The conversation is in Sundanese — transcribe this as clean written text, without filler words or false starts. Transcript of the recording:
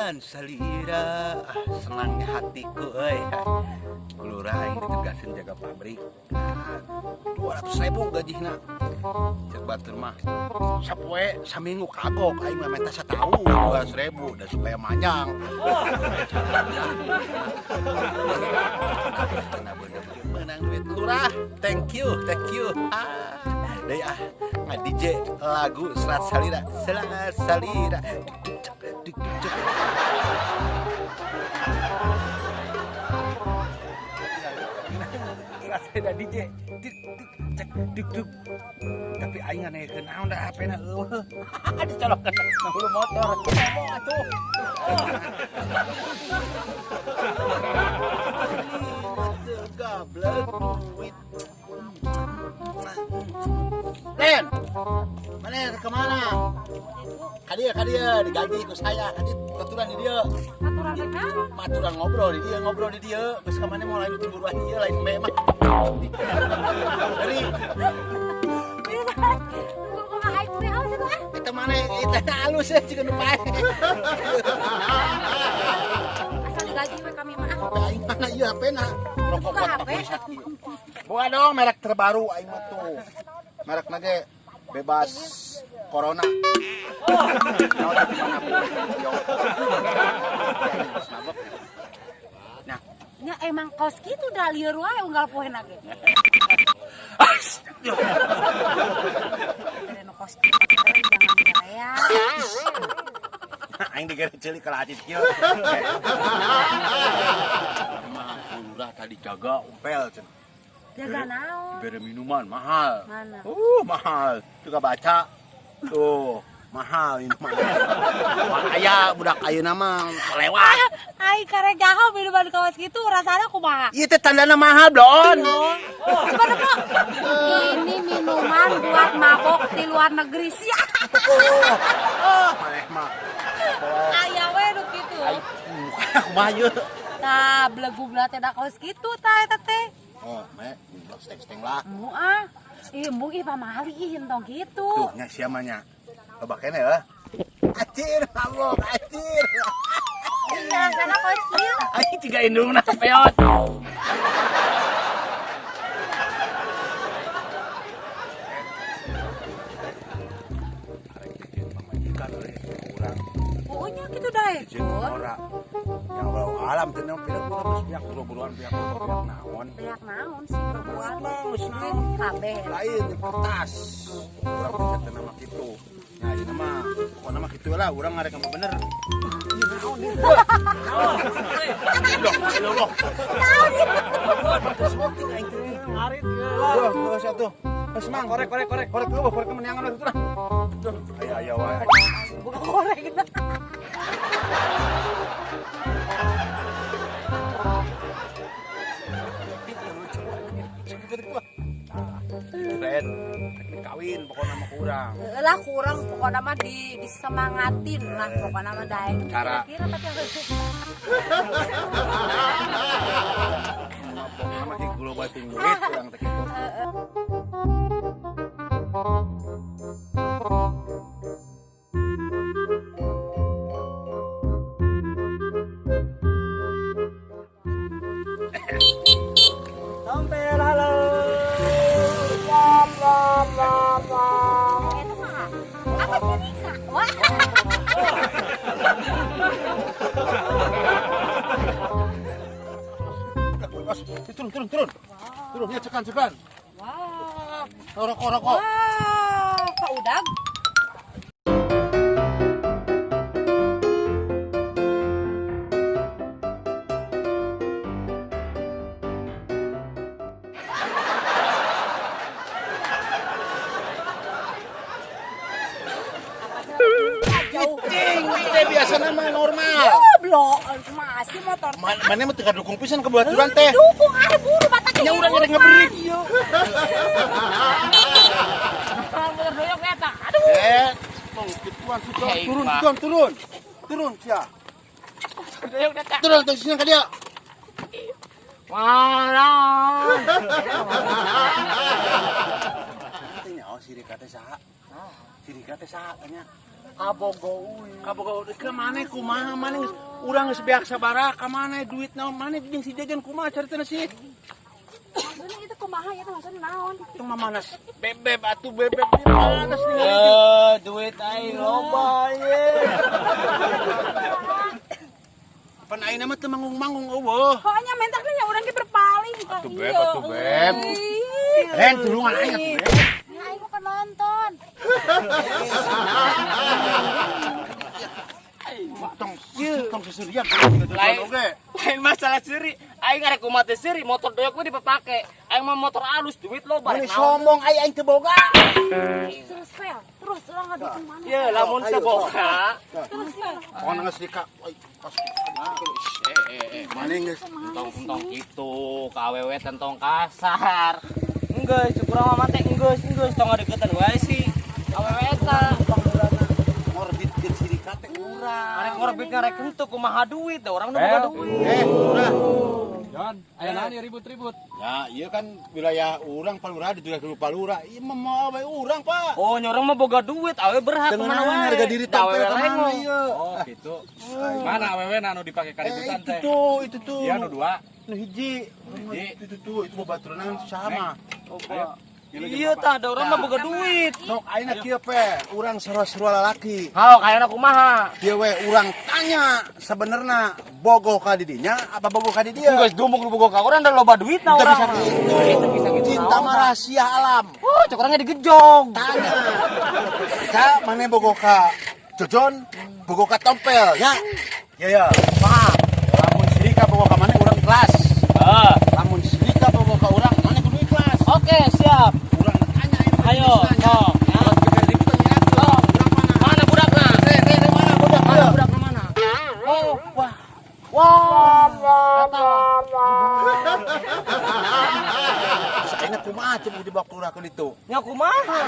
Dan salira, ah, senangnya hatiku euy. Lurah aing ditugasin jaga pabrik. Ah, 200.000 gajihna. Cek batur mah sapoe saminggu kagok aing mah menta sataun 200.000 dan supaya manjang. Menang duit lurah. Thank you, thank you. Ah, deui ah nga-DJ lagu Serat Salira, Serat Salira. Duk, duk, duk, duk. Serat Salira DJ. Duk, duk, cek, duk, duk. Tapi aing nganekeun naon da HP-na eueuh. Dicolokkeun na hulu motor. Ngomong atuh. Gablek duit. Len, mana kemana? Kadia digaji ku saya, kadia aturan di dia. Aturan teh naon? Aturan ngobrol di dia, ngobrol di dia. Geus ka mana mau lain tiburuan ieu lain me mah. Dari Kumaha aing teh halus itu ah. Eta mana eta halus ya jiga nu pae. Asal digaji we kami mah. Aing mana ieu HP-na? Rokok Buka buat HP. Pak Buka dong merek terbaru aing mah tuh. Merek ge bebas corona. Oh. Nah, Nya emang kos kitu da lieur wae unggal poena ge. Tere nu kos kitu teh jangan gerea. Aing digere ceuli ka acis kieu. Mah lurah tadi jaga umpel cenah. Jaga naon? Bere minuman mahal. Mana? Mahal. Juga baca. Tuh, mahal minuman. Bahaya budak ayeuna mah lewat. Aing karek jaho minuman kawas kitu rasana kumaha? Ieu teh tandana mahal, Blon. Coba deh, Pak. Ini minuman buat mabok di luar negeri sih. Oh, maneh mah. Aya we nu kitu. Aing kumaha ieu? Tah, belegugna teh da kaos kitu tah eta teh. Oh, me, goblok steng-steng lah. Embung ah. Ih, embung ih pamali ih entong kitu. Tuh, nya sia mah nya. Loba keneh ya. Acir, mabok, acir. Iya, rasana kaos kieu. Aing ciga indungna peot. Pokoknya gitu dae. Ora. Ya Allah, alam teh naon pihak geus pihak buru-buruan pihak pihak naon. Pihak naon sih perempuan? Mah geus naon. Kabeh. Lain kertas. Urang teh teu nama kitu. Nah, ieu mah pokona mah kitu lah, urang ngarek mah bener. Ieu naon ieu? Naon? Loh, loh, loh. Naon ieu? Smoking aing teh. Ngarit ya. Wah, geus atuh. Geus mang Korek, korek, korek. Korek eueuh, korek meunangan atuh lah. Duh, aya aya wae. Buka korek. Keren, kawin pokoknya mah kurang. Lah kurang pokoknya mah di disemangatin lah pokoknya mah daek. Cara. Kira-kira tapi harus Pokoknya mah global ting duit kurang teh kitu. Tompel, halo. Bla bla bla bla. Eta saha? Apa sih Rika? Wah. Turun, turun, turun. Turun, ya cekan, cekan. Wah. Rokok, rokok. Wah, Pak Udag. Cicing, teh biasa nama normal. Goblok, masih motor. Mana mah teu dukung pisan ke baturan teh. Dukung ah buru batak. Nya urang nyari ngeberik ieu. Motor doyok eta. Aduh. Eh, tong kituan turun, turun, turun. Turun sia. Doyok datang. Turun tong sini ka dia. Walah. Teh nyaho si Rika teh saha? Si Rika teh saha tanya. Kabogo uing. Kabogo ke mana kumaha mana geus urang geus beak sabaraha ka mana duit naon mana jeung si Jajan kumaha caritana sih? Maksudnya itu kumaha ya maksudnya naon? Itu mah manas bebeb atuh bebeb di manas ningali. Eh, duit aing loba ye. Pan ayeuna mah teu manggung-manggung eueuh. Pokoknya mentak nya urang ge berpaling. Atuh beb, atuh beb. Ren tulungan aing atuh beb. Ya aing mau penonton. Tong tong seserian Lain. oge. Lain masalah seuri, aing arek kumaha teh seuri, motor doyok we dipapake. Aing mah motor alus, duit loba. Meni Rek naon. sombong aing aing teu boga. Terus fel, terus urang ngadukung mana? Ye, lamun teu boga. Terus fel. Pokona geus dika. Oi, pas. Mane geus Entong-entong gitu, ka awewe tentong kasar. Enggeus, cukurang mah teh enggeus, enggeus tong ngadeukeutan wae sih. Awewe eta. ngorbitkeun sirika teh urang. Arek ngorbit ngarek henteu kumaha duit, da urang nu boga duit. Eh, urang. Jon, aya naon ieu ribut-ribut? Ya, iya kan wilayah urang Palura ditugas dulu Palura. Ieu mah mau bae urang, Pak. Oh, nyorong mah boga duit, awe berhak Teu kemana ngeunaan wae. harga diri Da tampil awewe ka mana lengo. ieu. Oh, gitu. Mana awewe anu dipake Eh, kaributan itu teh? tuh, itu tuh. Iya nu dua. Nu hiji. Hiji. Itu tuh, itu babaturan sama. Ayo. Iya tah, da urang mah boga duit. Sok ayeuna kieu pe, urang sarua-sarua lalaki. Hao, kayana kumaha? Kieu we urang tanya sebenarnya bogoh ka didinya apa bogoh ka di dieu? Geus dumuk nu boga ka urang da loba duit na Teu urang. bisa gitu. Teu bisa gitu. Cinta mah rahasia alam. Oh, cek orangnya digejong. Tanya. Ka mana bogoh ka Jojon, bogoh ka Tompel ya. Ya ya. Kumaha? Lamun Sirika bogoh ka mana urang kelas. Ah, Lamun Sirika bogoh ka urang mana kudu ikhlas. oke, siap. Urang tanya ini Ayo, sok. Ya. Sok. Urang mana? Mana budakna? Re, re, re, mana budak? Mana budakna mana? Oh, wah. Wah, kata. Saena kumaha coba dibawa keluar ke ditu. Nya kumaha?